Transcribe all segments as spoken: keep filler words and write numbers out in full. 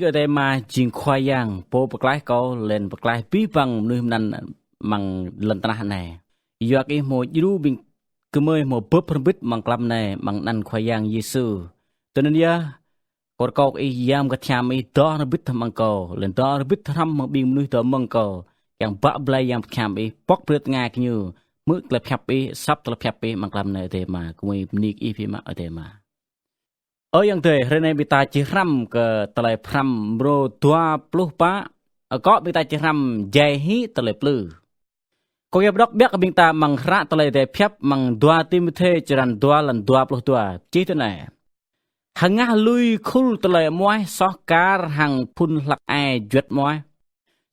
Ơi Adai Ama jing Khua Yang, Pô pơklaih kâo, laih anŭn pơklaih abih bang mơnuih mơnăn amăng lŏn tơnah anai. Yua kơ Ih hmâo djru ƀing gơmơi hmâo bưp hrŏm hơbĭt amăng mlam anai, amăng anăn Khua Yang Yêsu. Tui anŭn yơh, kâo rơkâo kơ Ih yam kơthiam Ih dŏ hrŏm hơbĭt amăng kâo, laih anŭn dŏ hrŏm hơbĭt hrŏm hăng ƀing mơnuih dŏ mơ̆ng kâo, kiăng bă blai yam kơthiam Ih, pŏk brơi tơngan kơ ñu, hmư̆ tơlơi pơhiăp Ih, asăp tơlơi pơhiăp Ih amăng mlam anai Ơi Adai Ama, kơ mơi bơni kơ Ih biă mă Ơi Adai Ama. Ơ Yang Adai, hrơi anai ƀing ta či hrăm kơ tơlơi pơhrăm mrô dua pluh pă, akŏ ƀing ta či hrăm jai hĭ tơlơi plư. Kâo kiăng pơđŏk biă kơ ƀing ta amăng hră tơlơi Adai pơhiăp amăng dua Timôthê črăn dua lăn dua pluh dua, čih tui anai: Hơngah lui khul tơlơi amuaih soh kar hăng phŭn hlăk ai juăt amuaih.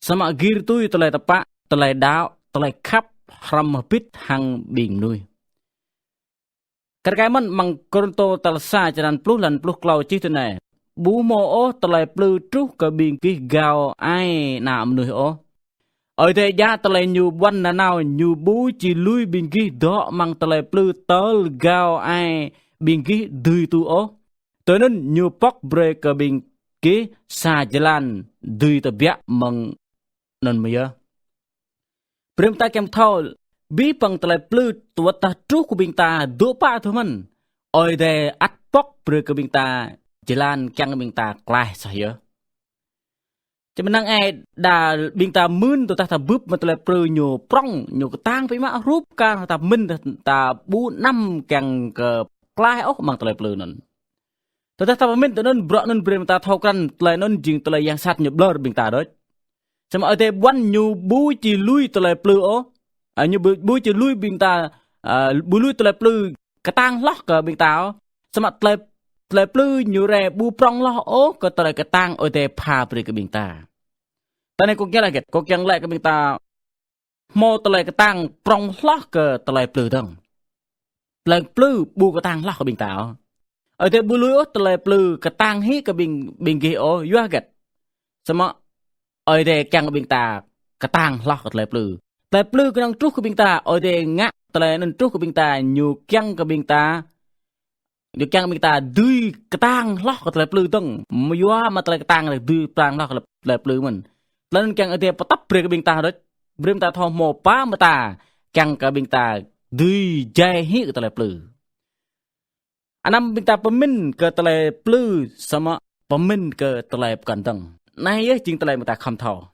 Samơ̆ gir tui tơlơi tơpă, tơlơi đaŏ, tơlơi khăp, hrŏm hơbĭt hăng ƀing mơnuih. Kar kaĭ mơ̆n amăng Kôrintô tal sa črăn pluh lăn pluh klâo čih tui anai: Ƀu hmâo ôh tơlơi plư truh kơ ƀing gih gao ai ană mơnuih ôh. Ơi Adai djă tơlơi Ñu ƀuăn nanao, Ñu ƀu či lui ƀing gih dŏ amăng tơlơi plư tơl gao ai ƀing gih dưi tŭ ôh. Tui anŭn Ñu pŏk brơi kơ ƀing gih sa jơlan dưi tơbiă mơ̆ng anŭn mơ̆ yơh. Brơi ƀing ta kiăng thâo, abih bang tơlơi plư tơwơ̆t tah truh kơ ƀing ta dŏ pă tŭ mơ̆n, Ơi Adai ăt pŏk brơi kơ ƀing ta jơlan kiăng ƀing ta klaih soh yơh. Čơmơ̆ng ai đa ƀing ta mưn tơdah ta bưp mă tơlơi plư ñu prŏng, ñu kơtang pơmă hrup kar ta mĭn ta ƀu anăm kiăng kơ klaih ôh amăng tơlơi plư anŭn. Tơdah ta pơmĭn tui anŭn, bruă anŭn brơi ƀing ta thâo krăn tơlơi anŭn jing tơlơi yang sat ñu ƀlŏr ƀing ta đôč. Samơ̆ Ơi Adai ƀuăn Ñu ƀu či lui tơlơi plư ôh. A, Ñu ƀu, ƀu či lui ƀing ta, a, ƀu lui tơlơi plư kơtang hloh kơ ƀing ta ôh. Samơ̆ tơlơi, tơlơi plư ñu rai ƀu prŏng hloh ôh kơ tơlơi kơtang Ơi Adai pha brơi kơ ƀing ta. Tơ anai kâo kiăng laĭ hơget, kâo kiăng laĭ kơ ƀing ta hmâo tơlơi kơtang prŏng hloh kơ tơlơi plư dơ̆ng. Tơlơi plư ƀu kơtang hloh kơ ƀing ta ôh. Ơi Adai ƀu lui ôh tơlơi plư kơtang hĭ kơ ƀing, ƀing gih ôh, yua hơget? Samơ̆ Ơi Adai kiăng kơ ƀing ta kơtang hloh kơ tơlơi plư. Tơlơi plư kơnơ̆ng truh kơ ƀing ta, Ơi Adai ngă tơlơi anŭn truh kơ ƀing ta, Ñu kiăng kơ ƀing ta, Ñu kiăng ƀing ta dưi kơtang hloh kơ tơlơi plư dơ̆ng. Yua mă tơlơi kơtang dưi kơtang hloh kơ tơlơi plư mơ̆n. Tơlơi anŭn kiăng Ơi Adai pơtăp brơi kơ ƀing ta đôč. Brơi ƀing ta thâo hmâo pă mơta kiăng kơ ƀing ta dưi jai hĭ kơ tơlơi plư. Anăm ƀing ta pơmĭn kơ tơlơi plư samơ̆ pơmĭn kơ tơlơi pơkŏn dơ̆ng. Anai yơh jing tơlơi ƀing ta khŏm thâo.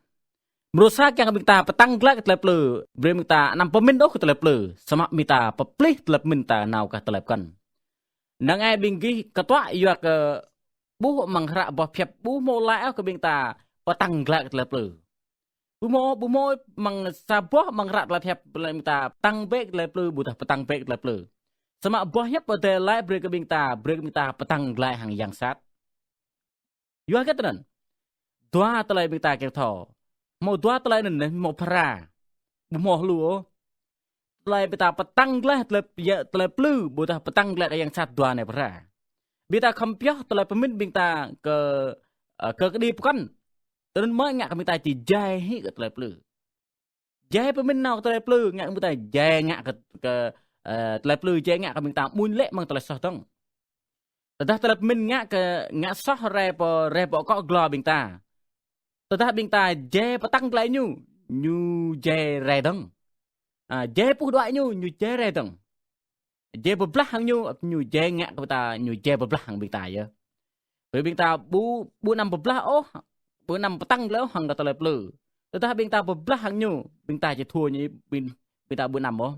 Mrô sa kiăng kơ ƀing ta pơtăng glaĭ kơ tơlơi plư, brơi ƀing ta anăm pơmĭn ôh kơ tơlơi plư, samơ̆ ƀing ta pơplih tơlơi pơmĭn ta nao kơ tơlơi pơkŏn. Năng ai ƀing gih kơtuă yua kơ ƀuh amăng hră boh pơhiăp ƀu hmâo laĭ ôh kơ ƀing ta pơtăng glaĭ kơ tơlơi plư. Ƀu hmâo, ƀu hmâo amăng sa boh amăng hră tơlơi pơhiăp laĭ ƀing ta pơtăng bĕ kơ tơlơi plư, ƀôdah pơtăng bĕ kơ tơlơi plư. Samơ̆ boh hiăp Ơi Adai laĭ brơi kơ ƀing ta, brơi kơ ƀing ta pơtăng glaĭ hăng yang sat. Yua hơget tui anŭn? Dua tơlơi ƀing ta kiăng thâo. Hmâo dua tơlơi anŭn, hmâo phara. Ƀu hmâo hluh ôh. Tơlơi ƀing ta pơtăng glaĭ tơlơi, ya, tơlơi plư, ƀôdah pơtăng glaĭ kơ yang sat, dua anai phara. Ƀing ta khŏm pioh tơlơi pơmĭn ƀing ta kơ, ơ, kơ kơđi pơkŏn. Tui anŭn mơ̆ ngă kơ ƀing ta či jai hĭ kơ tơlơi plư. Jai pơmĭn nao kơ tơlơi plư, ngă kơ ƀing ta jai ngă kơ, kơ, ơ, tơlơi plư jai ngă kơ ƀing ta amuñ lĕ amăng tơlơi soh dơ̆ng. Tơdah tơlơi pơmĭn ngă kơ, ngă soh rai pơ, rai pơ akŏ glô ƀing ta. Tơdah ƀing ta jai pơtăng glaĭ ñu, ñu jai rai dơ̆ng. A, jai puh đuaĭ ñu, ñu jai rai dơ̆ng. Jai pơblah hăng ñu, ñu jai ngă kơ ƀing ta, ñu jai pơblah hăng ƀing ta yơh. Brơi ƀing ta ƀu, ƀu anăm pơblah ôh, ƀu anăm pơtăng glaĭ ôh hăng kơ tơlơi plư. Tơdah ƀing ta pơblah hăng ñu, ƀing ta či thua ñu, ƀing, ƀing ta ƀu anăm ôh.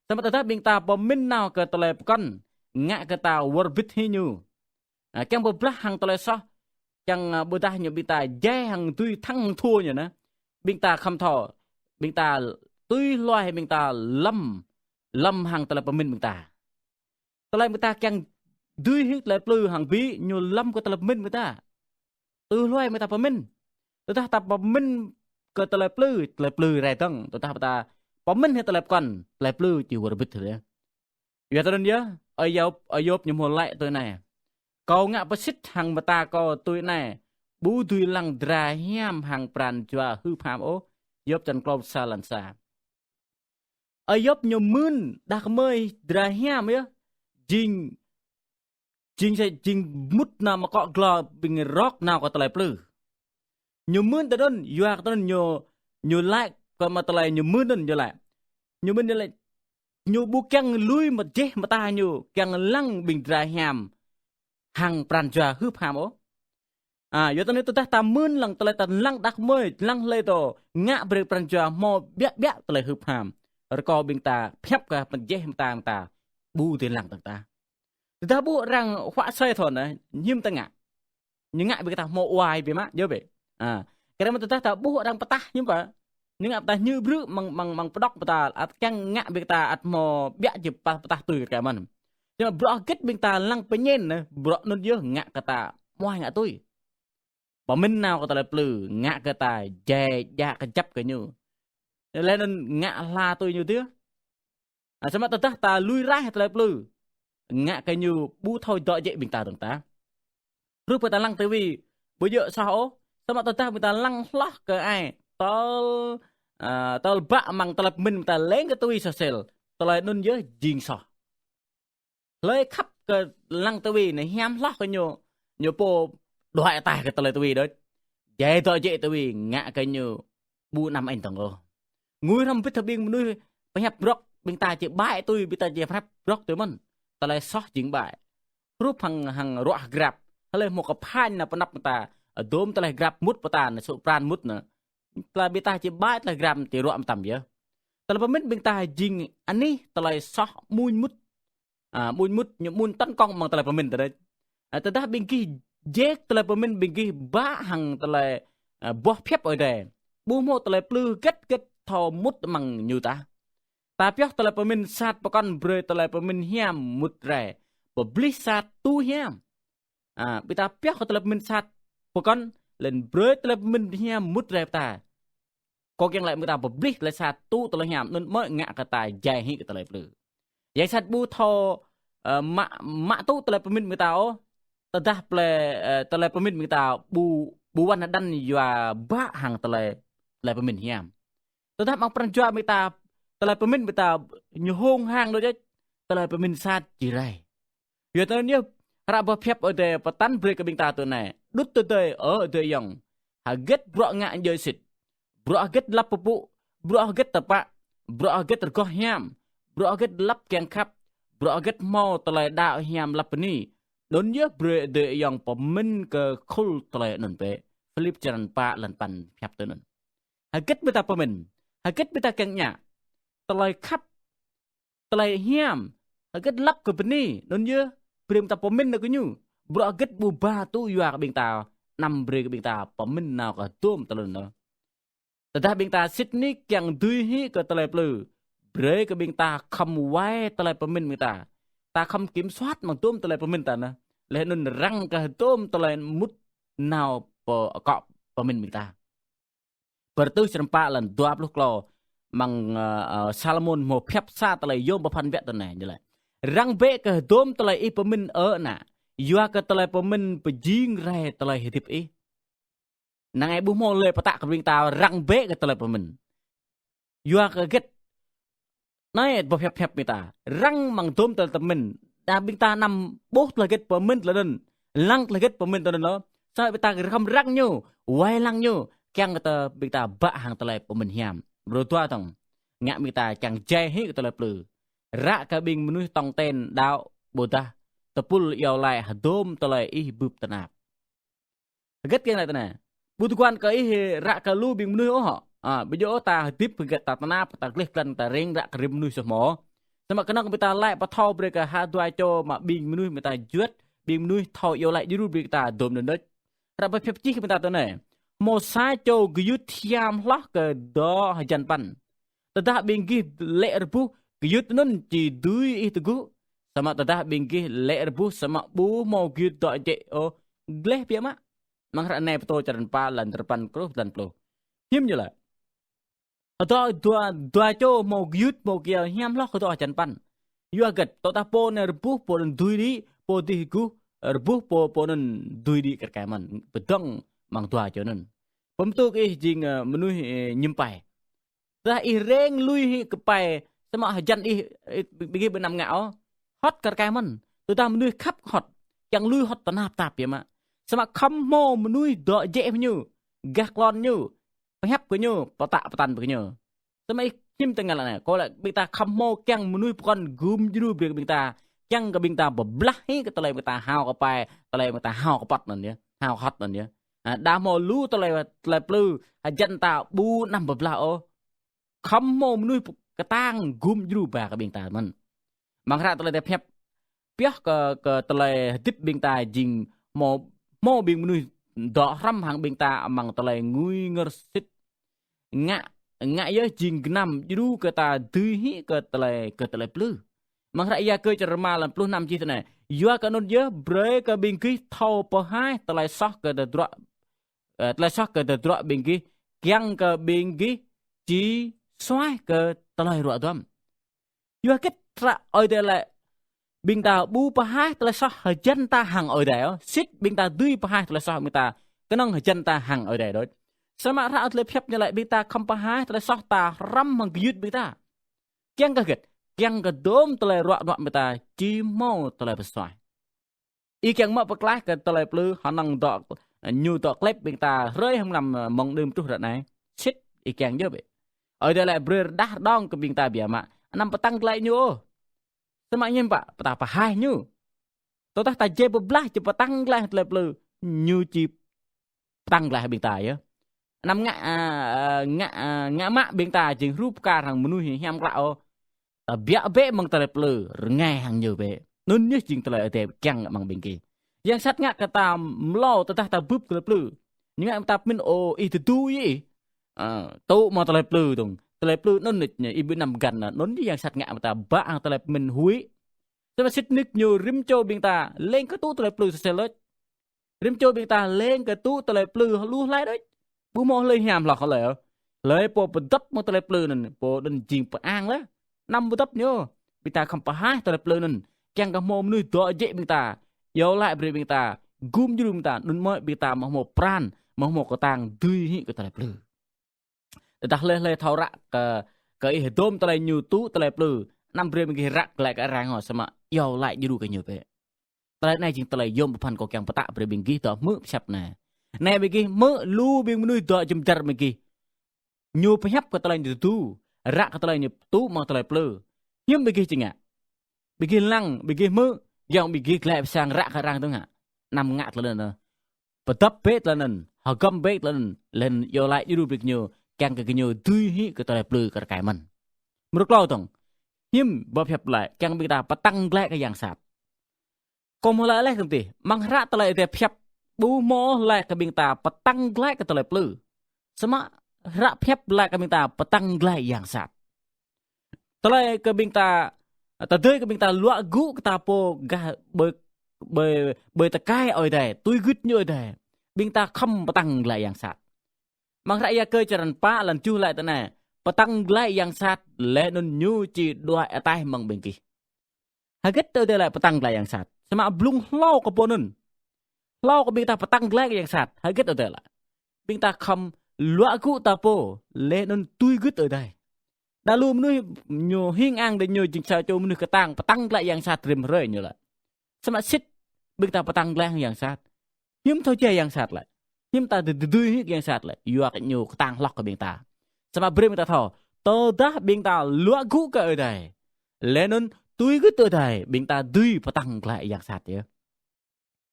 Samơ̆ tơdah ƀing ta pơmĭn nao kơ tơlơi pơkŏn, ngă kơ ta wơr bĭt hĭ ñu. A, kiăng pơblah hăng tơlơi soh, kiăng, a, ƀôdah ñu ƀing ta jai hăng dưi thăng hăng thua ñu anai. Ƀing ta khŏm thâo, ƀing ta tui hluai ƀing ta lăm, lăm hăng tơlơi pơmĭn ƀing ta. Tơlơi ƀing ta kiăng dưi hĭ tơlơi plư hăng ƀĭ ñu lăm kơ tơlơi pơmĭn ƀing ta. Tui hluai ƀing ta pơmĭn. Tơdah ta pơmĭn kơ tơlơi plư, tơlơi plư rai dơ̆ng. Tơdah ta pơmĭn hĭ tơlơi pơkŏn, tơlơi plư či wơr bĭt hĭ. Yua tui anŭn yơh, Ayôp, Ayôp ñu hmâo laĭ tui anai: Kâo ngă pơsĭt hăng mơta kâo tui anai, ƀu dưi lăng dra hiam hăng pran jua hưp ham ôh. Ayôp črăn klâo pluh sa lăn sa. Ayôp ñu mưn đah kơmơi dra hiam yơh. Jing, jing sa, jing mŭt nao mơ̆ng akŏ glô ƀing rŏk nao kơ tơlơi plư. Ñu mưn tơ anŭn, yua kơ tơ anŭn ñu, ñu laĭ kơ mă tơlơi ñu mưn anŭn ñu laĭ. Ñu mưn ñu laĭ, ñu ƀu kiăng lui mơjeh mơta ñu, kiăng lăng ƀing dra hiam hăng pran jua hưp ham ôh. A, yua tơ anŭn tơdah ta mưn lăng tơlơi ta lăng đah kơmơi, lăng hlơi tơ, ngă brơi pran jua hmâo ƀiă ƀiă tơlơi hưp ham. Rơkâo ƀing ta pơhiăp kơ mơjeh mơta ta, ƀu dưi lăng tơ̆ng ta. Tơdah ƀuh arăng huă asơi thŏn anai, hiư̆m ta ngă? Ñu ngă ƀing ta hmâo uai biă mă, yơh bĕ. A, kơ anai mơ̆n tơdah ta ƀuh arăng pơtah hiư̆m pă? Ñu ngă pơtah ñu brư̆ mơ̆ng, mơ̆ng, mơ̆ng pơđŏk pơtah, ăt kiăng ngă ƀing ta ăt hmâo ƀiă jĕ pơtah, pơtah tui kơ anai mơ̆n. Samơ̆ bruă hơget ƀing ta lăng pơñen anai, bruă anŭn yơh ngă kơ ta hmâo ngă tui. Pơmĭn nao kơ tơlơi plư, ngă kơ ta jai djă kơjăp kơ ñu. Laih anŭn ngă hla tui ñu tih. A, samơ̆ tơdah ta lui raih tơlơi plư, ngă kơ ñu ƀu thâo dŏ jĕ ƀing ta tơ̆ng ta. Hrup kơ ta lăng tivi, ƀu djơ̆ soh ôh, samơ̆ tơdah ƀing ta lăng hloh kơ ai, tơl, a, tơl bă mơ̆ng tơlơi pơmĭn ƀing ta leng kơ tivi soh sel, tơlơi anŭn yơh jing soh. Hlơi khăp kơ lăng tivi anai hiam hloh kơ ñu, ñu pô đuaĭ ataih kơ tơlơi tivi đôč. Jai dŏ jĕ tivi ngă kơ ñu ƀu anăm añ tơ̆ng ôh. Ngui hrŏm bĭt hăng ƀing mơnuih pơhiăp brŏk, ƀing ta či ƀai tui, ƀing ta či pơhiăp brŏk tui mơ̆n. Tơlơi soh jing ƀai. Hrup hăng, hăng ruă grăp. Hlơi hmâo kơphañ nao pơ anăp ta, dôm tơlơi grăp mŭt pơ ta, nao sŭ pran mŭt nao. Tơlơi ƀing ta či ƀai tơlơi grăp či ruă mơtam yơh. Tơlơi pơmĭn ƀing ta jing anih tơlơi soh amuñ mŭt. A, amuñ mŭt, ñu amuñ tấn công mơ̆ng tơlơi pơmĭn tơdơi. A, tơdah ƀing gih jek tơlơi pơmĭn ƀing gih bă hăng tơlơi, a, boh pơhiăp Ơi Adai. Ƀu hmâo tơlơi plư hơget hơget thâo mŭt amăng ñu tah. Ta pioh tơlơi pơmĭn sat pơkŏn brơi tơlơi pơmĭn hiam mŭt rai. Pơblih sat tŭ hiam. A, ƀing ta pioh kơ tơlơi pơmĭn sat pơkŏn, laih anŭn brơi tơlơi pơmĭn hiam mŭt rai ta. Kâo kiăng laĭ mơ̆ng ta pơblih tơlơi sat tŭ tơlơi hiam, anŭn mơ̆ ngă kơ ta jai hĭ kơ tơlơi plư. Jai sat ƀu thâo, ơ, mă, mă tŭ tơlơi pơmĭn mơ̆ng ta ôh. Tơdah plei, ơ, tơlơi pơmĭn mơ̆ng ta ƀu, ƀu wăn hơđăn yua bă hăng tơlơi, tơlơi pơmĭn hiam. Tơdah mơ̆ng pran jua mơ̆ng ta, tơlơi pơmĭn mơ̆ng ta ñu hông hang đôč, tơlơi pơmĭn sat či rai. Yua tơ anŭn yơh, hră boh pơhiăp Ơi Adai pơtă brơi kơ ƀing ta tui anai: Đŭt tơdơi, ơ adơi ayŏng, hơget bruă ngă djơ̆ sĭt, bruă hơget lăp pơpŭ, bruă hơget tơpă, bruă hơget rơgoh hiam, bruă hơget lăp kiăng khăp, bruă hơget hmâo tơlơi đaŏ hiam lăp bơni, anŭn yơh brơi adơi ayŏng pơmĭn kơ khul tơlơi anŭn bĕ. Philip črăn pă lăn păn pơhiăp tui anŭn. Hơget ƀing ta pơmĭn, hơget ƀing ta kiăng ngă, tơlơi khăp, tơlơi hiam, hơget lăp kơ bơni, anŭn yơh brơi ƀing ta pơmĭn nao kơ ñu. Bruă hơget ƀu ba tŭ yua kơ ƀing ta, anăm brơi kơ ƀing ta pơmĭn nao kơ hơdôm tơlơi anŭn. Tơdah ƀing ta sĭt nik kiăng dưi hĭ kơ tơlơi plư, brơi kơ ƀing ta khŏm wai tơlơi pơmĭn ƀing ta. Ta khŏm kiểm soát mơ̆ng hơdôm tơlơi pơmĭn ta anŭn. Laih anŭn răng kơ hơdôm tơlơi mŭt nao pơ akŏ pơmĭn ƀing ta. Pơrơtuh črăn pă lăn dua pluh klâo, mơ̆ng, ơ, ơ, Salômôn hmâo pơhiăp sa tơlơi yôm pơphan biă tui anai, ñu laĭ: Răng bĕ kơ hơdôm tơlơi ih pơmĭn, ơ ană, yua kơ tơlơi pơmĭn pơjing rai tơlơi hơdip ih. Năng ai ƀu hmâo lĕ pơtă kơ ƀing ta răng bĕ kơ tơlơi pơmĭn. Yua kơ hơget? Anai boh pơhiăp pơhiăp ƀing ta. Răng mơ̆ng hơdôm tơlơi pơmĭn. Đa ƀing ta anăm ƀuh tơlơi hơget pơmĭn tơlơi anŭn. Lăng tơlơi hơget pơmĭn tơlơi anŭn. Samơ̆ ƀing ta khŏm răng ñu, wai lăng ñu, kiăng kơ ƀing ta bă hăng tơlơi pơmĭn hiam. Rơdua tŏng. Ngă ƀing ta kiăng jai hĭ kơ tơlơi plư. Ră kơ ƀing mơnuih tŏng ten đaŏ ƀôdah tơpul iâu laĭ hơdôm tơlơi ih bưp tơnap. Hơget kiăng laĭ tui anai: Ƀu tơguan kơ ih ră kơ lu ƀing mơnuih ôh hŏ. A, ƀu djơ̆ ôh ta hơdip hơget ta tơnap, ta gleh glan, ta ring ră kơ rĭm mơnuih soh hmâo. Samơ̆ kơnơ̆ng ƀing ta laĭ pơthâo brơi kơ ha dua čô mă ƀing mơnuih ƀing ta juăt, ƀing mơnuih thâo iâu laĭ djru brơi kơ ta hơdôm anŭn đôč. Hră boh pơhiăp čih kơ ƀing ta tui anai: Hmâo sa čô gơyut hiam hloh kơ dŏ hơjăn păn. Tơdah ƀing gih lĕ rơbuh, gơyut anŭn či dưi ih tơgŭ. Samơ̆ tơdah ƀing gih lĕ rơbuh samơ̆ ƀu hmâo gơyut dŏ jĕ ôh, gleh biă mă. Amăng hră Nai Pơtô črăn pă lăn dua pluh, lăn pluh. Hiư̆m ñu laĭ? Hơdôm dua, dua čô hmâo gơyut, hmâo kiaŏ hiam hloh kơ dŏ hơjăn păn. Yua hơget? Tơdah pô anai rơbuh, pô anŭn dưi đĭ, pô dih rơbuh, rơbuh pô, pô anŭn dưi đĭ kar kaĭ mơ̆n. Pơdơ̆ng amăng dua čô anŭn. Pơm tŭ kơ ih jing, ơ, mơnuih, ơ, ñim pai. Tơdah ih ring lui hĭ kơ pai, samơ̆ hơjăn ih, ih, ƀing gih ƀu anăm ngă ôh, hŏt kar kaĭ mơ̆n. Tơdah mơnuih khăp hŏt, kiăng lui hŏt tơnap tap biă mă. Samơ̆ khŏm hmâo mơnuih dŏ jĕ hmâo ñu. gah klon ñu, pơhiăp kơ ñu, pơtă pơtăn kơ ñu. Samơ̆ ih hiư̆m tơngan lĕ anai, kâo laĭ ƀing ta khŏm hmâo kiăng mơnuih pơkŏn gum djru brơi kơ ƀing ta, kiăng kơ ƀing ta pơblah hĭ kơ tơlơi ƀing ta hao kơpai, tơlơi ƀing ta hao kơpăt anŭn yơh, hao hŏt anŭn yơh. Ha, đa hmâo lu tơlơi, tơlơi plư, hơjăn ta ƀu anăm pơblah ôh. Khŏm hmâo mơnuih kơtang gum djru ba kơ ƀing ta mơ̆n. Amăng hră tơlơi ta pơhiăp, pioh kơ, kơ tơlơi hơdip ƀing ta jing hmâo, hmâo ƀing mơnuih dŏ hrŏm hăng ƀing ta amăng tơlơi ngui ngơr sĭt. Ngă, ngă yơh jing gơnam djru kơ ta dưi hĭ kơ tơlơi, kơ tơlơi plư. Amăng hră Yakơ črăn rơma lăn pluh năm čih tui anai: Yua kơ anŭn yơh brơi kơ ƀing gih thâo pơhaih tơlơi soh kơ tơdruă, ơ, tơlơi soh kơ tơdruă ƀing gih, kiăng kơ ƀing gih či suaih kơ tơlơi ruă duăm. Yua hơget hră Ơi Adai laĭ ƀing ta ƀu pơhaih tơlơi soh hơjăn ta hăng Ơi Adai ôh, sĭt ƀing ta dưi pơhaih tơlơi soh ƀing ta kơnơ̆ng hơjăn ta hăng Ơi Adai đôč. Samơ̆ hră tơlơi pơhiăp ñu laĭ ƀing ta khŏm pơhaih tơlơi soh ta hrŏm hăng gơyut ƀing ta. Kiăng kơ hơget? Kiăng kơ dôm tơlơi ruă duăm ƀing ta či hmâo tơlơi pơsuaih. Ih kiăng mă pơklaih kơ tơlơi plư hơnơ̆ng dŏ, ñu dŏ klep ƀing ta hrơi hăng mlam, ơ, mơ̆ng đưm truh ră anai. Sĭt, ih kiăng yơh bĕ. Ơi Adai laĭ brơi rơđah rơđông kơ ƀing ta biă mă. Anăm pơtăng glaĭ ñu ôh. Samơ̆ hiư̆m pă, pơtă pơhaih ñu. Tơdah ta jai pơblah či pơtăng glaĭ tơlơi plư, ñu či pơtăng glaĭ ƀing ta yơh. Anăm ngă, a, a, ngă, a, ngă mă ƀing ta jing hrup kar hăng mơnuih hiam klă ôh. Ta biă bĕ mơ̆ng tơlơi plư, rơngai hăng ñu bĕ. Anŭn yơh jing tơlơi Ơi Adai kiăng amăng ƀing gih. Yang sat ngă kơ ta mlâo tơdah ta bưp tơlơi plư. Ñu ngă ta pơmĭn ôh ih tơdu ih. A, tŭ mă tơlơi plư dơ̆ng. Tơlơi plư anŭn ih ƀu năm găn anŭn yơh yang sat ngă ta ƀă hăng tơlơi pơmĭn huĭ. Samơ̆ sĭt nik ñu rĭm čô ƀing ta lêng kơ tŭ tơlơi plư sơsel đôč. Rĭm čô ƀing ta lêng kơ tŭ tơlơi plư lu hlơi đôč. Ƀu hmâo hlơi hiam hloh hlơi ôh. Hlơi pô pơdŏp mơ̆ng tơlơi plư anŭn, pô anŭn jing pơang laih. Anăm pơdŏp ñu. Ƀing ta khŏm pơhaih tơlơi plư anŭn. Kiăng kơ hmâo mơnuih dŏ jĕ ƀing ta. Iâu laĭ brơi ƀing ta. Gum djru ƀing ta. Anŭn mơ̆ ƀing ta mơ̆ hmâo pran. Mơ̆ hmâo kơtang dưi hĭ kơ tơlơi plư. Tơdah hlơi hlơi thâo ră kơ, kơ ih hơdôm tơlơi ñu tŭ tơlơi plư, anăm brơi ƀing gih ră glaĭ kơ arăng ôh, samơ̆ iâu laĭ djru kơ ñu bĕ. Tơlơi anai jing tơlơi yôm pơphan kâo kiăng pơtă brơi ƀing gih dŏ hmư̆ pơhiăp anai. Anai ƀing gih hmư̆ lu ƀing mơnuih dŏ jum dar ƀing gih. Ñu pơhiăp kơ tơlơi ñu tơdu, ră kơ tơlơi ñu tŭ mơ̆ng tơlơi plư. Hiư̆m ƀing gih či ngă? Ƀing gih lăng, ƀing gih hmư̆, giŏng ƀing gih glaĭ pơ sang ră kơ arăng dơ̆ng hă? Anăm ngă tơlơi anŭn. Pơdŏp bĕ tơlơi anŭn, hơgŏm bĕ tơlơi anŭn, laih anŭn iâu laĭ djru brơi kơ ñu, kiăng kơ gơñu dưi hĭ kơ tơlơi plư kơ rơkơi mơ̆n. Mrô klâo dơ̆ng. Hiư̆m pơhiăp laĭ, kiăng ƀing ta pơtăng glaĭ kơ yang sat. Kâo hmâo laĭ laih tơ̆ng tih, amăng hră tơlơi Ơi Adai pơhiăp, ƀu hmâo laĭ kơ ƀing ta pơtăng glaĭ kơ tơlơi plư. Samơ̆ hră pơhiăp laĭ kơ ƀing ta pơtăng glaĭ yang sat. Tơlơi kơ ƀing ta, tơdơi kơ ƀing ta luă gŭ kơ ta pô gah ƀơi, ƀơi, ƀơi tơkai Ơi Adai, tui gưt ñu Ơi Adai. Ƀing ta khŏm pơtăng glaĭ yang sat. Amăng hră Yakơ črăn pă lăn tơjuh laĭ tui anai, pơtăng glaĭ yang sat, laih anŭn ñu či đuaĭ ataih mơ̆ng ƀing gih. Hơget Ơi Adai laĭ pơtăng glaĭ yang sat? Samơ̆ blung hlâo kơ pô anŭn. Hlâo kơ ƀing ta pơtăng glaĭ kơ yang sat. Hơget Ơi Adai laĭ? Ƀing ta khŏm luă gŭ ta pô, laih anŭn tui gưt Ơi Adai. Đa lu mơnuih ñu hing ang đe ñu jing sa čô mơnuih kơtang, pơtăng glaĭ yang sat rĭm hrơi ñu laĭ. Samơ̆ sĭt ƀing ta pơtăng glaĭ hăng yang sat. Hiư̆m thâo jai yang sat lĕ? Hiư̆m ta dưi, dưi hĭ yang sat lĕ? Yua kơ ñu kơtang hloh kơ ƀing ta. Samơ̆ brơi ƀing ta thâo, tơdah ƀing ta luă gŭ kơ Ơi Adai, laih anŭn tui gưt Ơi Adai, ƀing ta dưi pơtăng glaĭ yang sat yơh.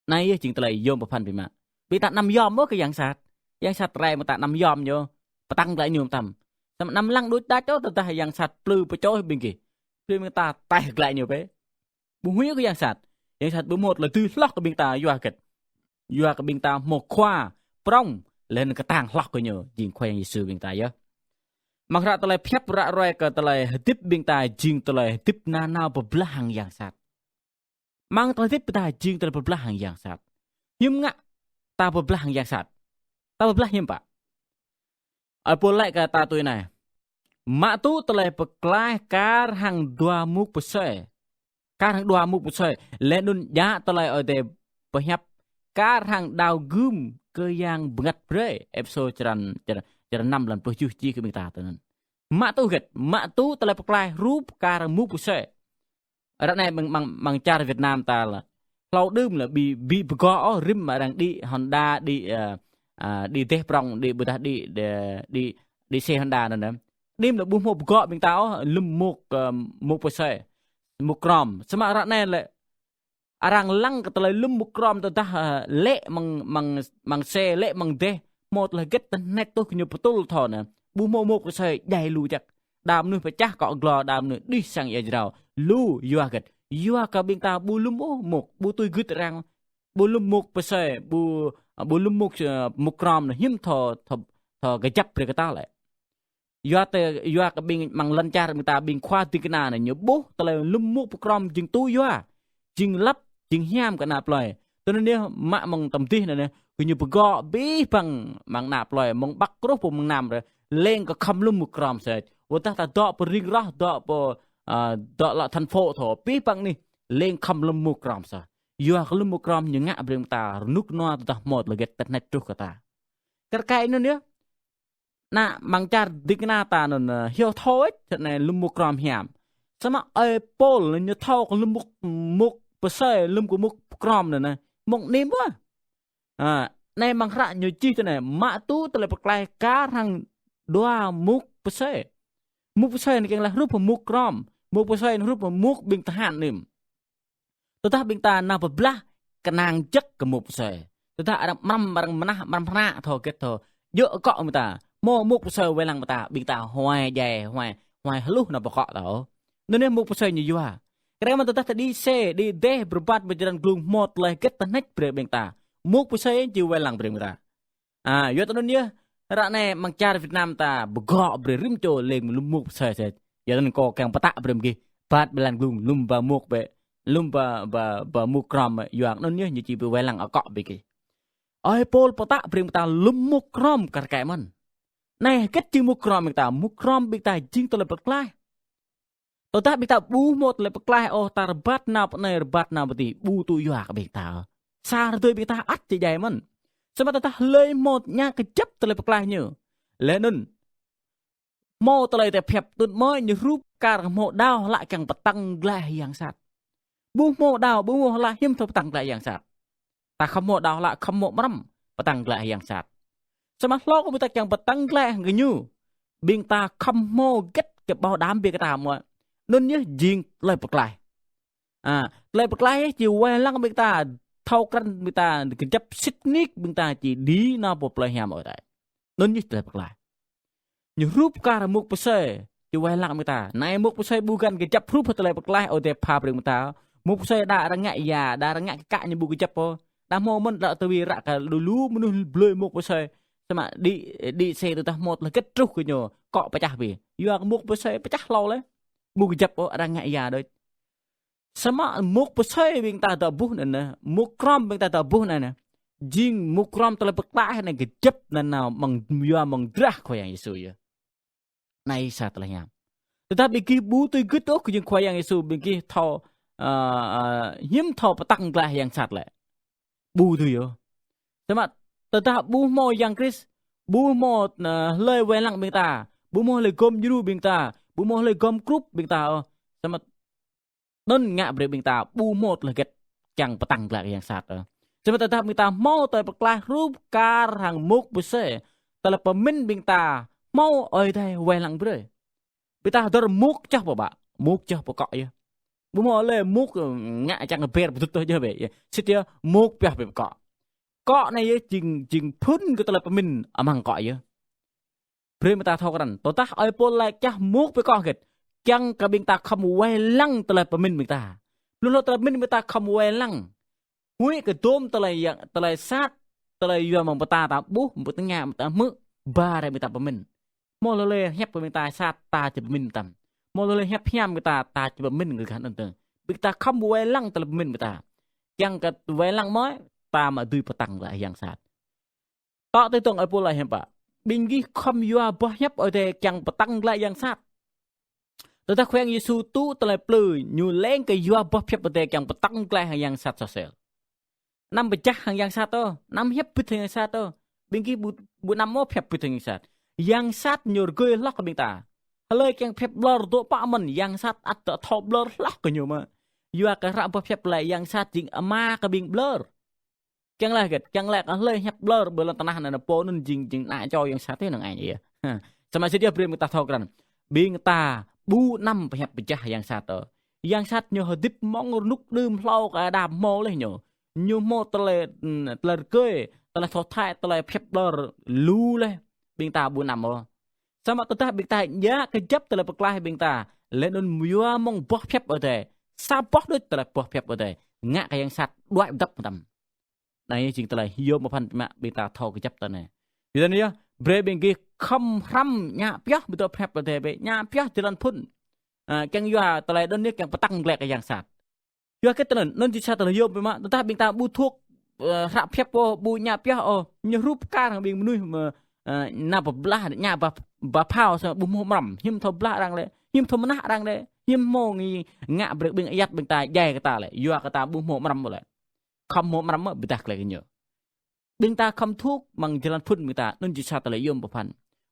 Anai yơh jing tơlơi yôm pơphan biă mă. Ƀing ta anăm yom ôh kơ yang sat. Yang sat rai ƀing ta anăm yom ñu, pơtăng glaĭ ñu mơtam. Samơ̆ anăm lăng đôč đač ôh tơdah yang sat plư pơčoh ƀing gih. Plư ƀing ta taih glaĭ ñu bĕ. Ƀu huĭ kơ yang sat. Yang sat ƀu hmâo tơlơi dưi hloh kơ ƀing ta yua hơget? Yua kơ ƀing ta hmâo khua prŏng, laih anŭn kơtang hloh kơ ñu, jing Khua Yang Yêsu ƀing ta yơh. Amăng hră tơlơi pơhiăp ră ruai kơ tơlơi hơdip ƀing ta jing tơlơi hơdip nanao pơblah hăng yang sat. Amăng tơlơi hơdip ƀing ta jing tơlơi pơblah hăng yang sat. Hiư̆m ngă ta pơblah hăng yang sat? Ta pơblah hiư̆m pă? Ơi Pôl laĭ kơ ta tui anai. Mă tŭ tơlơi pơklaih kar hăng dua mŭk pơsơi. Kar hăng dua mŭk pơsơi. Laih anŭn djă tơlơi Ơi Adai pơhiăp kar hăng đao gưm kơ yang bơngăt brơi. Êphêsô črăn, črăn, črăn năm lăn pluh tơjuh čih kơ ƀing ta tui anŭn. Mă tŭ hơget? Mă tŭ tơlơi pơklaih hrup kar hăng mŭk pơsơi. Ră anai amăng, amăng, amăng čar Việt Nam ta lĕ. Hlâo đưm lĕ ƀu, ƀu pơgŏ ôh, rĭm mă arăng đĭ Honda, đĭ, ơ, a, đĭ dêh prŏng, đĭ ƀôdah đĭ, đĭ, đĭ, đĭ xe Honda anŭn nê. Đĭm lĕ ƀu hmâo pơgŏ ƀing ta ôh, lŏm mŭk, ơ, mŭk pơsơi, mŭk krŏm. Samơ̆ ră anai lĕ arăng lăng kơ tơlơi lŏm mŭk krŏm tơdah, ơ, lĕ mơ̆ng, mơ̆ng, mơ̆ng xe, lĕ mơ̆ng dêh, hmâo tơlơi hơget tơhneč truh kơ ñu pơtŭl thâo nê. Ƀu hmâo mŭk pơsơi djai lu jăk. Đa mơnuih pơčah akŏ glô, đa mơnuih đih sang ia jrao. Lu yua hơget? Yua kơ ƀing ta ƀu lŏm ôh mŭk, ƀu tui gưt arăng. Ƀu lŏm mŭk pơsơi, ƀu, ƀu lŏm mŭk, ơ, mŭk krŏm nê hiư̆m thâo, thâo, thâo kơjăp brơi kơ ta lĕ. Yua tơ, yua kơ ƀing amăng lŏn čar ƀing ta, ƀing khua ding kơna nê ñu ƀuh tơlơi lŏm mŭk pơkrŏm jing tŭ yua, jing lăp, jing hiam kơ ană plơi. Tui anŭn yơh mă mơ̆ng tơm dih nê, nê, kơ ñu pơgŏ abih bang amăng ană plơi, mơ̆ng Bắc truh pơ mơ̆ng Nam rai, lêng kơ khŏm lŏm mŭk krŏm sĕč. Wơ̆t tơdah ta dŏ pơ ring rŏh, dŏ pơ, a, dŏ lŏ thành phố thâo, abih bang anih, lêng khŏm lŏm mŭk krŏm sĕč. Yua kơ lŏm mŭk krŏm ñu ngă brơi ƀing ta rơnŭk rơnua tơdah hmâo tơlơi hơget tơhneč truh kơ ta. Kar kaĭ anŭn yơh, ană amăng čar ding kơna ta anŭn, ơ, hyu thâo ĕč, tơ anai lŏm mŭk krŏm hiam. Samơ̆ ơi Pôl ñu thâo kơ lŏm mŭk, mŭk pơsơi, lŏm kơ mŭk krŏm nê, nê. Mơ̆ng anih ƀuh. A, anai amăng hră ñu čih tơ anai, mă tŭ tơlơi pơklaih kar hăng dua mŭk pơsơi. Mŭk pơsơi nê kiăng laĭ hrup mŭk krŏm, mŭk pơsơi nê hrup mŭk ƀing tơhan anŭn. Tơdah ƀing ta nao pơblah kơnang jăk kơ mŭk pơsơi. Tơdah arăng mrăm, arăng mơnah, mrăm hră thâo hơget thâo. Djơ̆ akŏ ƀing ta. Hmâo mŭk pơsơi wai lăng ƀing ta. Ƀing ta huai djai, huai, huai hluh nao pơkŏ ta ôh. Anŭn yơh mŭk pơsơi ñu yua. Kơ ră anai mơ̆n tơdah ta đĭ xe, đĭ dêh, pơrơbat pơ jơlan glung hmâo tơlơi hơget tơhneč brơi ƀing ta. Mŭk pơsơi či wai lăng brơi ƀing ta. A, yua tơ anŭn yơh, ră anai amăng čar Việt Nam ta pơgŏ brơi rĭm čô lêng lŏm mŭk pơsơi sĕč. Yua tơ anŭn kâo kiăng pơtă brơi ƀing gih, bat ƀơi jơlan glung lŏm ba mŭk bĕ, lŏm ba, ba, ba mŭk krŏm bĕ, yua anŭn yơh ñu či ƀu wai lăng akŏ ƀing gih. Ơi Pôl pơtă brơi ƀing ta lŏm mŭk krŏm kar kaĭ mơ̆n. Anai hơget jing mŭk krŏm ƀing ta, mŭk krŏm ƀing ta jing tơlơi pơklaih. Tơdah ƀing ta ƀu hmâo tơlơi pơklaih ôh, ta rơbat nao pơ anai, rơbat nao pơ adih, ƀu tŭ yua kơ ƀing ta. Sa rơdơi ƀing ta ăt či djai mơ̆n. Samơ̆ tơdah hlơi hmâo tơña kơjăp tơlơi pơklaih ñu, laih anŭn hmâo tơlơi tơlơi pơhiăp tŭ mơ̆ ñu hrup kar hmâo đao hlak kiăng pơtăng glaĭ yang sat. Ƀu hmâo đao, ƀu hmâo hlak hiư̆m thâo pơtăng glaĭ yang sat. Ta khŏm hmâo đao hlak, khŏm hmâo mrăm pơtăng glaĭ yang sat. Samơ̆ hlâo kơ ƀing ta kiăng pơtăng glaĭ hăng gơñu, ƀing ta khŏm hmâo hơget kơ ƀâo đam ƀing ta mơ̆. Anŭn yơh jing tơlơi pơklaih. A, tơlơi pơklaih yơh či wai lăng ƀing ta, thâo krăn ƀing ta, kơjăp sĭt nik ƀing ta či đĭ nao pơ plơi hiam ơi adai. Anŭn yơh tơlơi pơklaih. Ñu hrup kar mŭk pơsơi, či wai lăng ƀing ta. Anai mŭk pơsơi ƀu găn kơjăp hrup tơlơi pơklaih ơi adai pha brơi ƀing ta. Mŭk pơsơi đa arăng ngă ia, đa arăng ngă kơ kă ñu ƀu kơjăp ôh. Đa hmâo mơ̆n đa tui ră kơ lu lu mơnuih blơi mŭk pơsơi. Samơ̆ đĭ, đĭ xe tơdah hmâo tơlơi hơget truh kơ ñu, akŏ pơčah ƀing. Yua kơ mŭk pơsơi pơčah hlâo laih. Ƀu kơjăp ôh, arăng ngă ia đôč. Samơ̆ mŭk pơsơi ƀing ta dŏ ƀuh anai nê, mŭk krŏm ƀing ta dŏ ƀuh anai nê. Jing mŭk krŏm tơlơi pơklaih anai kơjăp anŭn nao mơ̆ng yua mơ̆ng drah Khua Yang Yêsu yơh. Anai sa tơlơi hiam. Tơdah ƀing gih ƀu tui gưt ôh kơ jing Khua Yang Yêsu ƀing gih thâo, ơ, ơ, hiư̆m thâo pơtăng glaĭ yang sat lĕ. Ƀu tui ôh. Samơ̆ tơdah ƀu hmâo Yang Krist, ƀu hmâo, ơ, hlơi wai lăng ƀing ta, ƀu hmâo hlơi gŏm djru ƀing ta, ƀu hmâo hlơi gŏm krup ƀing ta ôh. Samơ̆ anŭn ngă brơi ƀing ta ƀu hmâo tơlơi hơget kiăng pơtăng glaĭ yang sat ôh. Samơ̆ tơdah ƀing ta hmâo tơlơi pơklaih hrup kar hăng mŭk pơsơi, tơlơi pơmĭn ƀing ta hmâo ơi adai wai lăng brơi. Ƀing ta hơdơr mŭk čoh pơbă, mŭk čoh pơkŏ yơh. Ƀu hmâo lĕ mŭk, ơ, ngă čang ber pơdŭt tơh jơh bĕ. Yơh, sĭt yơh mŭk pioh pioh pơkŏ. Akŏ anai yơh jing, jing phŭn kơ tơlơi pơmĭn amăng akŏ yơh. Brơi ƀing ta thâo krăn. Tơdah ơi Pôl laĭ čoh mŭk pioh pơkŏ hơget. Kiăng kơ ƀing ta khŏm wai lăng tơlơi pơmĭn ƀing ta. Lu hlâo tơlơi pơmĭn ƀing ta khŏm wai lăng. Huĭ kơ dôm tơlơi yang, tơlơi sat, tơlơi yua mơ̆ng ƀing ta ta ƀuh, ƀing ta ngă, ƀing ta hmư̆, ba rai ƀing ta pơmĭn. Hmâo hlơi hlơi hiăp kơ ƀing ta sat, ta či pơmĭn tăm. Hmâo hlơi hlơi hiăp hiam kơ ta, ta či pơmĭn kơ gah anŭn tơ̆ng. Ƀing ta khŏm wai lăng tơlơi pơmĭn ƀing ta. Kiăng kơ wai lăng mơ̆, ta mă dưi pơtăng glaĭ yang sat. Tŏ tui tơ̆ng ơi Pôl laĭ hiư̆m pă. Ƀing gih khŏm yua boh hiăp ơi adai kiăng pơtăng glaĭ yang sat. Tơdah Khua Yang Yêsu tŭ tơlơi plư, ñu lêng kơ yua boh hiăp ơi adai kiăng pơtăng glaĭ hăng yang sat soh sel. Anăm pơčah hăng yang sat ôh, anăm hiăp bit hăng yang sat ôh. Ƀing gih ƀu, ƀu anăm ôh hiăp bit hăng yang sat. Yang sat ñu rơgơi hloh kơ ƀing ta. Hlơi kiăng hiăp ƀlŏr dŏ pă mơ̆n, yang sat ăt dŏ thâo ƀlŏr hloh kơ ñu mơ̆. Yua kơ hră boh hiăp laĭ yang sat jing ama kơ ƀing ƀlŏr. Kiăng laĭ hơget, kiăng laĭ kơ hlơi hiăp ƀlŏr ƀơi lŏn tơnah anai, pô anŭn jing, jing ană čô yang sat tih năng ai yơh. Ha. Samơ̆ sĭt yơh brơi ƀing ta thâo krăn. Ƀing ta ƀu anăm pơhiăp pơjah yang sat ôh. Yang sat ñu hơdip mơ̆ng rơnŭk đưm hlâo kơ Adam hmâo laih ñu. Ñu hmâo tơlơi, tơlơi rơgơi, tơlơi thâo thâo, tơlơi pơhiăp ƀlŏr lu laih. Ƀing ta ƀu anăm ôh. Samơ̆ tơdah ƀing ta djă kơjăp tơlơi pơklaih ƀing ta, laih anŭn yua mơ̆ng boh pơhiăp Ơi Adai. Sa boh đôč tơlơi boh pơhiăp Ơi Adai. Ngă kơ yang sat đuaĭ pơdăp mơtam. Anai jing tơlơi hiư̆m pơphan biă mă ƀing ta thâo kơjăp tơlơi anai. Yua anŭn yơh, brơi ƀing gih khŏm hrăm ngă pioh ƀơi tơlơi pơhiăp Ơi Adai bĕ, ngă pioh jơlan phŭn. Ơ, kiăng yua tơlơi anŭn yơh kiăng pơtăng glaĭ kơ yang sat. Yua kơ tơlơi anŭn, anŭn jing sa tơlơi hiư̆m biă mă, tơdah ƀing ta ƀu thâo, ơ, hră pơhiăp ôh, ƀu ngă pioh ôh, ñu rup kar hăng ƀing mơnuih mơ̆, ơ, nao pơblah, ngă ba, ba phao samơ̆ ƀu hmâo amrăm, hiư̆m thâo blah arăng lĕ, hiư̆m thâo mơnah arăng lĕ, hiư̆m hmâo ngă brơi ƀing ayăt ƀing ta djai kơ ta lĕ, yua kơ ta ƀu hmâo amrăm ôh lĕ. Khŏm hmâo amrăm mơ̆ ƀiădah glaĭ kơ ñu. Ƀing ta khŏm thâo mơ̆ng jơlan phŭn ƀing ta, anŭn jing sa tơlơi hiư̆m pơphan.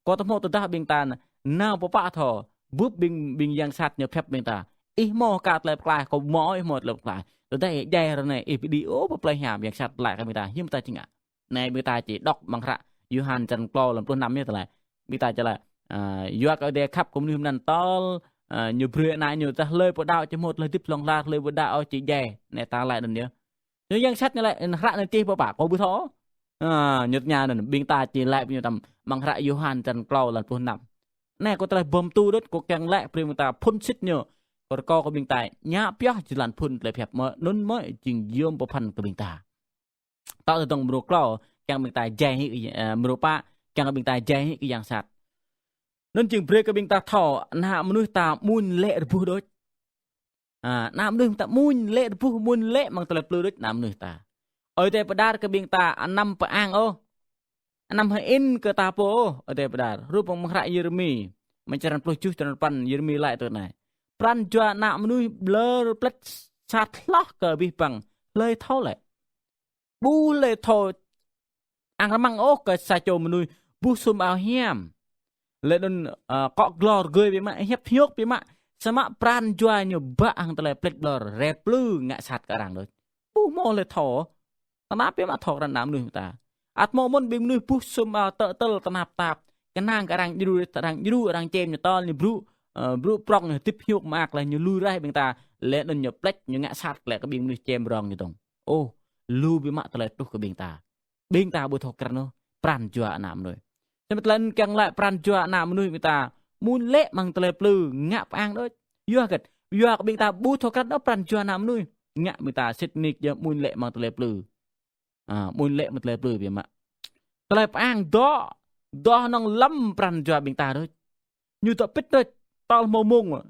Kơ tơhmâo tơdah ƀing ta nao pơpă thâo, bưp ƀing, ƀing yang sat ñu pơhiăp ƀing ta. Ih hmâo kơ tơlơi pơklaih, kâo ƀu hmâo, ih hmâo tơlơi pơklaih. Tơdah ih djai ră anai, ih pơđĭ ôh pơ plơi hiam, yang sat laĭ kơ ƀing ta, hiư̆m ta či ngă. Anai ƀing ta či đŏk amăng hră Yôhan črăn klâo lăm pluh năm yơh tơlơi. Ƀing ta či laĭ, ơ, yua kơ Ơi Adai khăp kơ mơnuih mơnăn tơl, ơ, ñu brơi ană ñu, tơdah hlơi pô đaŏ či hmâo tơlơi hơdip hlŏng lar, hlơi pô đaŏ ôh či djai. Anai ta laĭ anŭn yơh. Ñu yang sat ñu laĭ, hră anŭn čih pơpă, kâo ƀu thâo. Ơ, ñu tơña anŭn, ƀing ta či laĭ ƀing ñu tăm amăng hră Yôhan črăn klâo lăm pluh năm. Anai kâo tơlơi bom tu đôč, kâo kiăng laĭ brơi ƀing ta phŭn sĭt ñu. Kâo rơkâo kơ ƀing ta ngă pioh jơlan phŭn tơlơi pơhiăp mơ̆, anŭn mơ̆ jing hiư̆m pơphan kơ ƀing ta. Tŏ tơdơ̆ng mrô klâo, kiăng ƀing ta djai hĭ, ơ, mrô pă, kiăng ƀing ta djai hĭ kơ yang sat. Anŭn jing brơi kơ ƀing ta thâo, ană mơnuih ta amuñ lê̆ rơbuh đôč. Ơ, ană mơnuih ta amuñ lê̆ rơbuh, amuñ lê̆ amăng tơlơi plư đôč, ană mơnuih ta. Ơi Adai pơđar kơ ƀing ta anăm pơang ôh. Anăm hơĭn kơ ta pô ôh, Ơi Adai pơđar. Hrup amăng hră Yêrêmi, amăng črăn pluh tơjuh, črăn duapăn, Yêrêmi laĭ tui anai. Pran jua ană mơnuih ƀlŏr pleč sat hloh kơ abih bang, hlơi thâo lĕ. Ƀu hlơi thâo ang rơmang ôh kơ sa čô mơnuih ƀuh sum ao hiam. Laih anŭn, ơ, akŏ glŏr rơgơi biă mă, hiăp hiôk biă mă. Samơ̆ pran jua ñu bă hăng tơlơi pleč ƀlŏr, rai plư ngă sat kơ arăng đôč. Ƀu hmâo hlơi thâo. Tơnap biă mă thâo krăn ană mơnuih ta. Ăt hmâo mơ̆n ƀing mơnuih ƀuh sum ao tơl tơnap tap. Kơnang kơ arăng djru, arăng djru, arăng čem ñu tơl ñu brŭ, ơ, brŭ prŏng ñu hơdip hiôk mơak laih ñu lui raih ƀing ta. Laih anŭn ñu pleč, ñu ngă sat glaĭ kơ ƀing mơnuih čem rong ñu dơ̆ng. Ôh, lu biă mă tơlơi truh kơ ƀing ta. Ƀing ta ƀu thâo krăn ôh, pran jua ană mơnuih. Samơ̆ tơlơi anŭn kiăng laĭ pran jua ană mơnuih ƀing ta amuñ lê̆ amăng tơlơi plư, ngă pơang đôč. Yua hơget, yua kơ ƀing ta ƀu thâo krăn ôh pran jua ană mơnuih. Ngă ƀing ta sĭt nik yơh amuñ lê̆ amăng tơlơi plư. Ơ, amuñ lê̆ amăng tơlơi plư biă mă. Tơlơi pơang dŏ, dŏ hơnơ̆ng lăm pran jua ƀing ta đôč. Ñu dŏ pĭt đôč, tơl hmâo mông.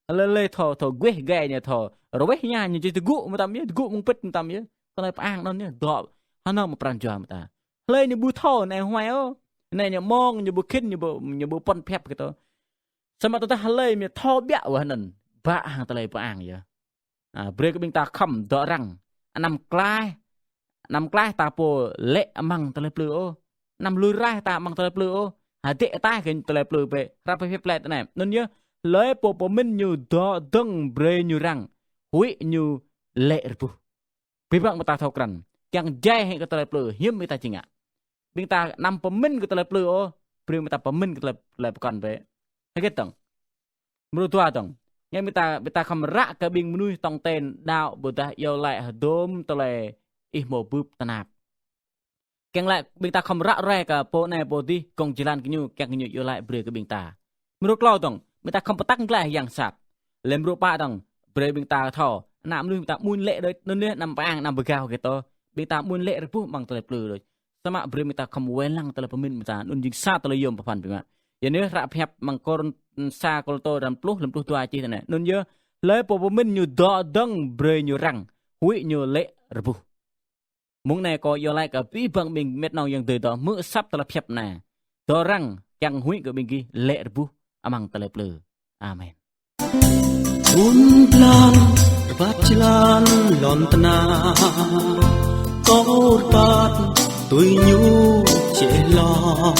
Hlơi hlơi thâo, thâo gueh gai ñu, thâo rơweh ñu, ñu či tơgŭ mơtam yơh, tơgŭ mông pĭt mơtam yơh. Tơlơi pơang anŭn yơh, dŏ hơnơ̆ng amăng pran jua ƀing ta. Hlơi ñu ƀu thâo, anai huai ôh. Anai ñu mông, ñu ƀu khĭn, ñu ƀu, ñu ƀu pơ̆n pơhiăp kơ ta. Samơ̆ tơdah hlơi mơ̆ thâo biă wơ̆t anŭn, bă hăng tơlơi pơang yơh. Ơ, brơi kơ ƀing ta khŏm dŏ răng. Anăm klaih, anăm klaih ta pô lê̆ amăng tơlơi plư ôh. Anăm lui raih ta amăng tơlơi plư ôh. Hơdĕ ataih kơ tơlơi plư bĕ. Hră pơhiăp laĭ tui anai. Anŭn yơh, hlơi pô pơmĭn ñu dŏ dơ̆ng brơi ñu răng, huĭ ñu lê̆ rơbuh. Abih bang ƀing ta thâo krăn. Kiăng djai hĭ kơ tơlơi plư, hiư̆m ƀing ta či ngă. Ƀing ta anăm pơmĭn kơ tơlơi plư ôh, brơi ƀing ta pơmĭn kơ tơlơi, tơlơi pơkŏn bĕ. Hơget dơ̆ng? Mrô dua dơ̆ng. Anai ƀing ta, ƀing ta khŏm ră kơ ƀing mơnuih tŏng ten đaŏ ƀôdah iâu laĭ hơdôm tơlơi ih hmâo bưp tơnap. Kiăng laĭ ƀing ta khŏm ră ruai kơ pô anai pô adih, gong jơlan kơ ñu, kiăng kơ ñu iâu laĭ brơi kơ ƀing ta. Mrô klâo dơ̆ng, ƀing ta khŏm pơtăng glaĭ yang sat. Lĕ mrô pă dơ̆ng, brơi ƀing ta thâo, ană mơnuih ƀing ta amuñ lê̆ đôč, anŭn yơh anăm pơang, anăm pơgao kơ ta. Ƀing ta amuñ lê̆ rơbuh amăng tơlơi plư đôč. Samơ̆ brơi ƀing ta khŏm wai lăng tơlơi pơmĭn ƀing ta, anŭn jing sa tơlơi yôm pơphan biă mă. Yua anŭn yơh hră pơhiăp amăng Kôrintô, sa Kôrintô črăn pluh, lăm pluh dua čih tui anai. Anŭn yơh, hlơi pô pơmĭn ñu dŏ dơ̆ng brơi ñu răng, huĭ ñu lê̆ rơbuh. Mông anai kâo iâu laĭ kơ abih bang ƀing met nong ayŏng adơi dŏ hmư̆ asăp tơlơi pơhiăp anai. Dŏ răng, kiăng huĭ kơ ƀing gih lê̆ rơbuh amăng tơlơi plư. Amen. Ƀun blan rơbat jơlan lŏn tơnah, kâo rơbat tui ñu jĕ hlâo,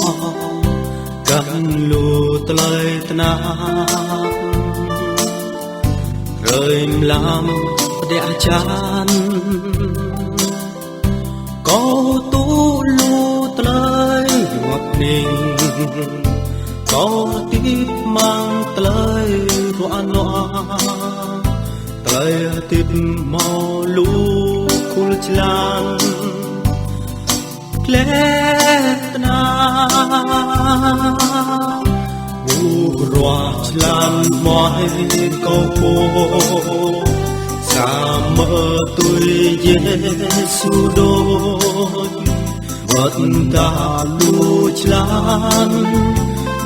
găn lu tơlơi tơnap. Hrơi mlam pơđiă hơjan, Kâo tŭ lu tơlơi yuap ning, kâo hơdip amăng tơlơi ruă nuă. Tơlơi hơdip hmâo lu khul jơlan, gleh tơnap. Ƀu ruah jơlan mơai kâo pô, samơ̆ tui Yêsu đôč. Wơ̆t tah lu jơlan,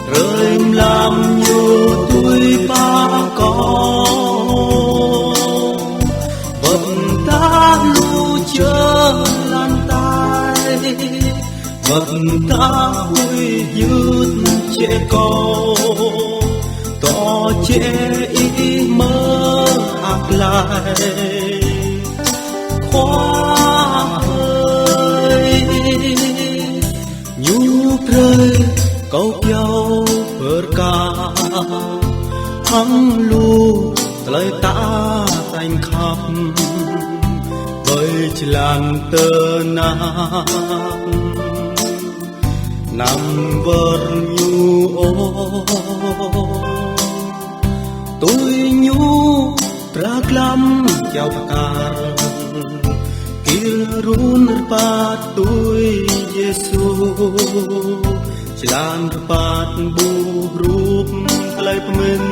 hrơi mlam Ñu tui pha kâo. Wơ̆t tah lu jơlan tai, wơ̆t tah huĭ hyưt jĕ kâo, dŏ jĕ Ih mơak glai, Khua ơi. Ñu brơi kâo pioh bơrkah hăng lu tơlơi tă tañ khăp, ƀơi jơlan tơnap. Anăm wơr Ñu ôh, tui Ñu dra glăm jao pơkăr, gir run rơbat tui Yêsu, jơlan rơbat ƀu hrup tơlơi pơmĭn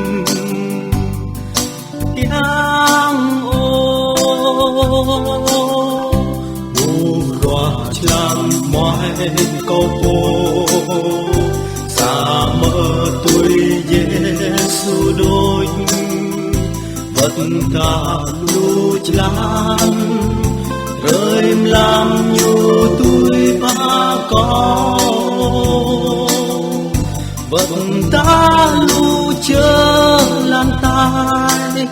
kiăng ôh. Ƀu ruah jơlan mơai kâo pô, samơ̆ tui Yêsu đôč. Wơ̆t tah lu jơlan, hrơi mlam Ñu tui pha kâo. Wơ̆t tah lu jơlan tai,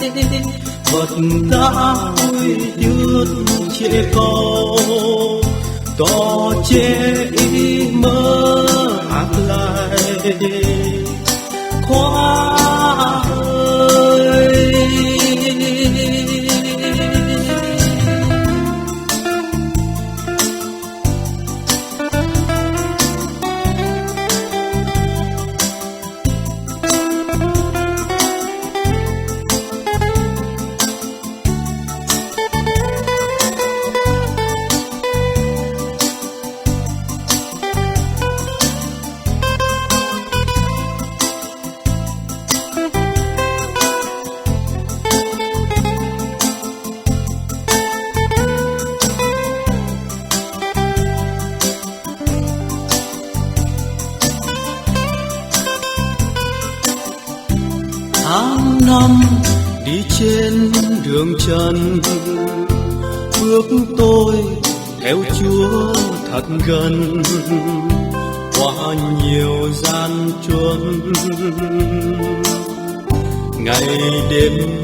wơ̆t tah huĭ hyưt jĕ kâo, dŏ jĕ Ih mơak glai, Khua ơi. Tháng năm đi trên đường trần, bước tôi theo Chúa thật gần, qua nhiều gian truân, ngày đêm